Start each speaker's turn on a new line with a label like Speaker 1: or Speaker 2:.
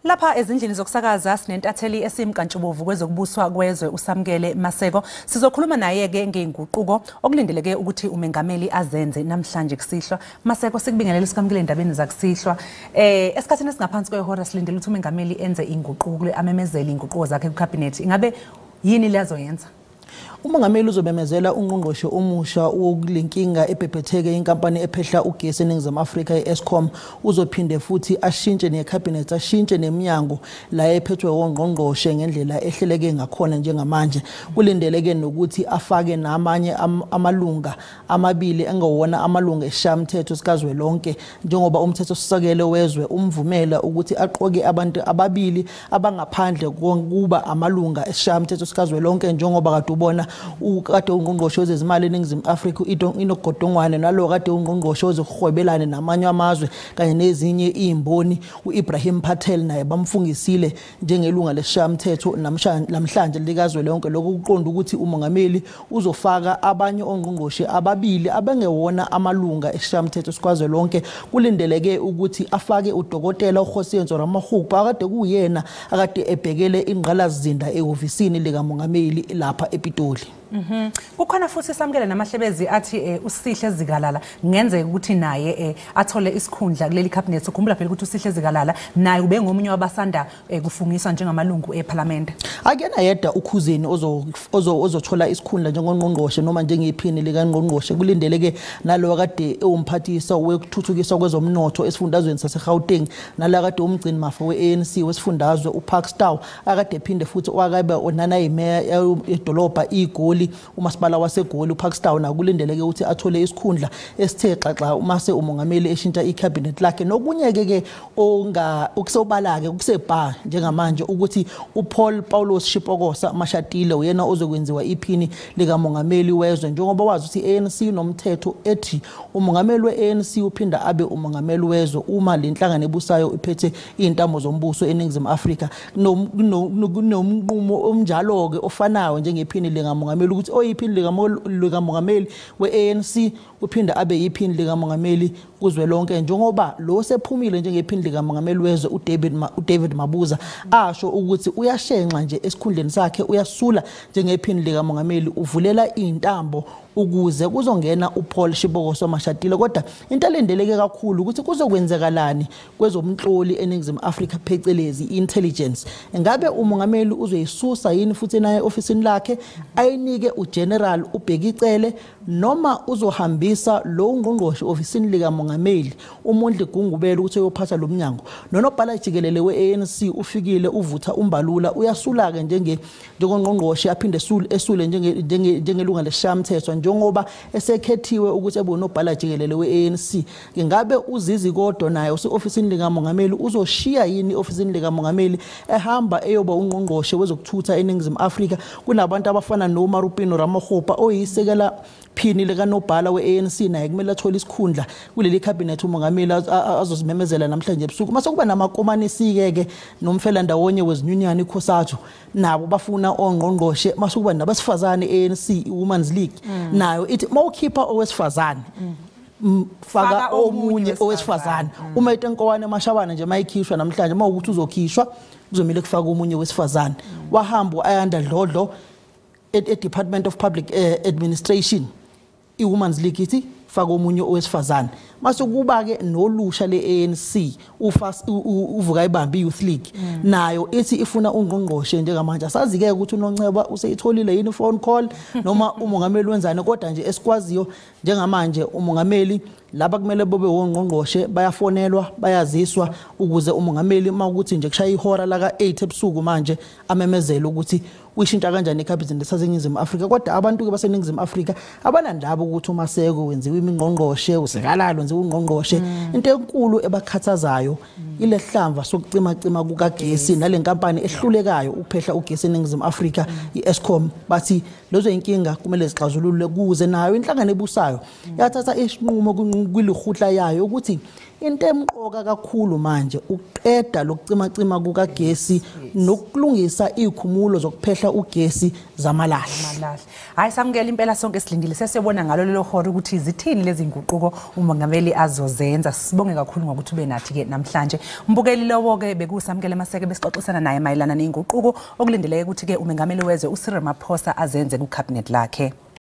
Speaker 1: Lapha ezindlini zokusakaza sinentatheli esimkantshubovu kwezokubuswa kwezwe uSamkele Maseko. Sizokhuluma naye ke ngeinguquko okulindeleke ukuthi umengameli azenze namhlanje kusihlwa. Maseko, sikubingelele sikamkele endabeni zakusihlwa. Esikhathini esingaphansi kwehora silindele ukuthi umengameli enze inguquko, amemezele inguquko zakhe kucabinet. Ingabe yini leyazoyenza?
Speaker 2: Umongameli uzobemezela ungqongqoshe omusha wokulenkinga ebhebhetheke inkampani ephehla ugesi eNingizimu Afrika i-Eskom. Uzophinde futhi ashintshe necabinet, ashintshe neminyango la ephethwe ongqongqoshe ngendlela ehleleke ngakhona njengamanje. Kulindeleke nokuthi afake namanye amalunga amabili engawona amalunga esishayamthetho sikazwelonke, njengoba umthethosisekelo wezwe umvumela ukuthi aqoke abantu ababili abangaphandle kuba amalunga esishayamthetho sikazwelonke, njengoba kade ubona ukade ungqongqoshe wezezimali eNingizimu Afrika Enoch Godongwane, nalo kade ungqongqoshe wezokuhwebelana namanye amazwe kanye nezinye izimboni uIbrahim Patel, naye bamfungisile njengelunga lesishayamthetho namhlanje likazwelonke. Lokho kuqonda ukuthi umongameli uzofaka abanye ongqongqoshe ababili abangewona amalunga esishayamthetho sikazwelonke. Kulindeleke ukuthi afake udokotela uKgosientsho Ramokgopa, akade kuyena akade ebhekele ingqalasizinda ehhovisini likamongameli lapha ePitoli.
Speaker 1: Kukhona futhi samukele namahlebezi athi uSihle Zikalala kungenzeka ukuthi naye athole isikhundla kuleli cabinet. Ukhumbula phela ukuthi uSihle Zikalala naye ube ngomunye wabasanda kufungiswa njengamalungu eParliament.
Speaker 2: Akuyena yedwa uKhuzeni ozothola isikhundla njengongqongqoshe noma njengephini likangqongqoshe. Kulindeleke nalo kade ewumphathisa wekuthuthukiswa kwezomnotho esifundazweni saseGauteng, nalo kade umgcini mafa we-ANC wesifundazwe uParks Tau, akade ephinde futhi wakabe onana yimeya yedolobha iGoli, umasipala waseGoli uParks Tau, nakulindeleke ukuthi athole isikhundla esithe xaxa uma se umongameli eshintsha icabinet lakhe. Nokunye ke okusobala ke kusebha njengamanje ukuthi uPaul Paulos Shipokosa Mashatile uyena ozokwenziwa iphini likamongameli wezwe, njengoba wazi ukuthi iANC nomthetho ethi umongameli weANC uphinda abe umongameli wezwe uma lenhlangano ebusayo iphethe intambo zombuso eNingizimu Afrika. Kunomnqumo omnjalo ke ofanayo njengephini likamongameli ukuthi oyiphini likamongameli we-ANC uphinda abe yiphini likamongameli kuzwelonke, njengoba lo sephumile njengephini likamongameli wezwe uDavid Mabuza asho ukuthi uyashenxa nje esikhundleni sakhe, uyasula njengephini likamongameli, uvulela intambo ukuze kuzongena uPaul Shipokosa Mashatile. Kodwa into elindeleke kakhulu ukuthi kuzokwenzekalani kwezomhloli eNingizimu Afrika, phecelezi intelligence. Ngabe umongameli uzoyisusa yini futhi naye ofisini lakhe ayinike uGeneral uBheki Cele, noma uzohambisa lo ngqongqoshe ofisini likamongameli uMondli Gungubele ukuthi uyophatha lo mnyango? Nonobhala jikelele we-ANC ufikile uvutha umbalula, uyasula ke njengongqongqoshe aphinde esule njengelunga lesishayamthetho, njengoba esekhethiwe ukuthi abe unobhala jikelele we-ANC. Ngabe uZizi Kodwa naye use-ofisini likamongameli uzoshiya yini ofisini likamongameli ehamba eyoba ungqongqoshe wezokuthutha eNingizimu Afrika? Kunabantu abafana noMarupino Ramokgopa oyisekela phini likanobhala we-ANC, naye kumele athole isikhundla kuleli cabinet umongameli azosimemezela namhlanje ebusuku. Mase kuba namakomanisi ke nomfela ndawonye wezinyunyana iCOSATU, nabo bafuna ongqongqoshe. Mase kuba nabasifazane ANC Women's League, nayo ithi mawukhipha owesifazane faka omunye owesifazane. Uma itenkowane Mashabane nje mayikhishwa namhlanje, mawukuthi uzokhishwa kuzomile kufaka omunye wesifazane. Wahamba Ayanda Dlodlo e-Department of Public Administration, i-Women's League ithi faka omunye owesifazane. Mase kuba ke nolusha le-ANC uvuka ibambe Youth League, nayo ithi ifuna ungqongqoshe njengamanje. Asazi ke ukuthi uNonceba useyitholile yini phone call noma umongameli wenzani, kodwa nje esikwaziyo njengamanje umongameli laba kumele bobe wongqongqoshe bayafonelwa, bayaziswa ukuze umongameli mawukuthi nje kushaya ihora la ka8 ebusuku manje amemezele ukuthi uyishintsha kanjani icabinet saseNingizimu Afrika. Kodwa abantu ke baseNingizimu Afrika abanandaba ukuthi uMaseko wenziwe imingqongqoshe, uZikalala wenziwe ungqongqoshe. Into enkulu ebakhathazayo ilehlamva sokucima cima kukagesi nalenkampani ehlulekayo ukuphehla ugesi eNingizimu Afrika iEskom. Bathi lezo inkinga kumele zixazululwe kuze nayo inhlangano ebusayo yathatha isinqumo kwilihutla yayo ukuthi into emqoka kakhulu manje ukuqeda lokucimacima kukagesi nokulungisa izikhumulo zokuphehla ugesi zamalahle.
Speaker 1: Hayi, Samukela, impela sonke silindile, sesiyobona ngalo lelo hora ukuthi zithini lezi nguquko umongameli azozenza. Sibonge kakhulu ngokuthi ube nathi ke namhlanje. Mbukeli, lowo ke bekuSamukele Maseko, besixoxisana naye mayelana nenguquko okulindeleke ukuthi ke umengameli wezwe uCyril Ramaphosa azenze ku cabinet lakhe.